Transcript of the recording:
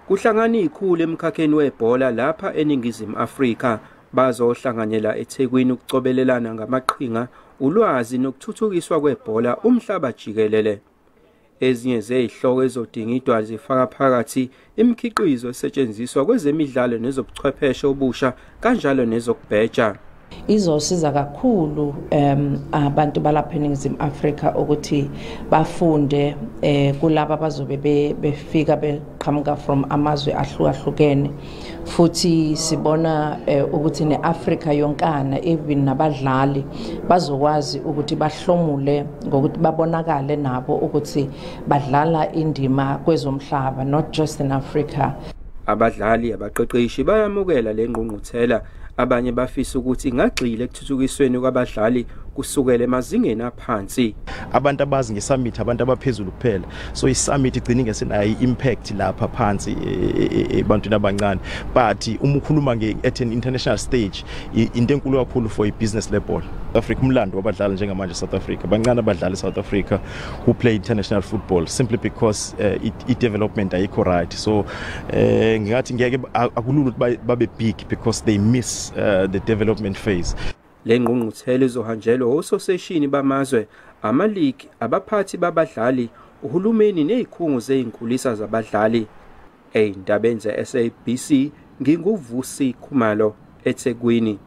Kuhlangana izikhulu emkhakheni webhola lapha eNingizimu Afrika bazohlanganyela eThekwini ukucobelelana ngamaqhinga, ulwazi nokuthuthukiswa kwebhola umhlaba jikelele. Ezinye zezihloko ezodingidwa zifaka phakathi imikhiqizo esetshenziswa kwezemidlalo nezobuchwepheshe obusha kanjalo nezokubheja. Izosiza kakhulu abantu balapha eNingizimu Afrika ukuthi bafunde kulaba abazobe befika beqhamuka from amazwe ahlukahlukene, futhi sibona ukuthi neAfrika yonkana, even nabadlali bazokwazi ukuthi bahlomule ngokuthi babonakale nabo ukuthi badlala indima kwezomhlaba, not just in Africa. Abadlali, abaqeqeshi bayamukela le ngqungquthela. Abanye bafisa ukuthi ingagxila ekuthuthukisweni kwabadlali kusukela emazingeni aphansi. Abantu abazi ngesummit abantu abaphezulu kuphela, so isummit igcina ingesenayo i-impact lapha phansi ebantwini abancane, but uma ukhuluma at an international stage, into enkulu kakhulu for i-business lebhola Africa. Umlando wabadlali njengamanje, South Africa bancane abadlali South Africa who play international football simply because i-development ayikho right. So ngingathi ngeke akulula ukuthi babe big because they miss the development phase. Le ngqungquthela izohanjelwa ososeshini bamazwe, ama-league, abaphathi babadlali, uhulumeni nezikhungo zezinkulisa zabadlali. Ey'ndabeni ze-SABC, nginguVusi Khumalo, eThekwini.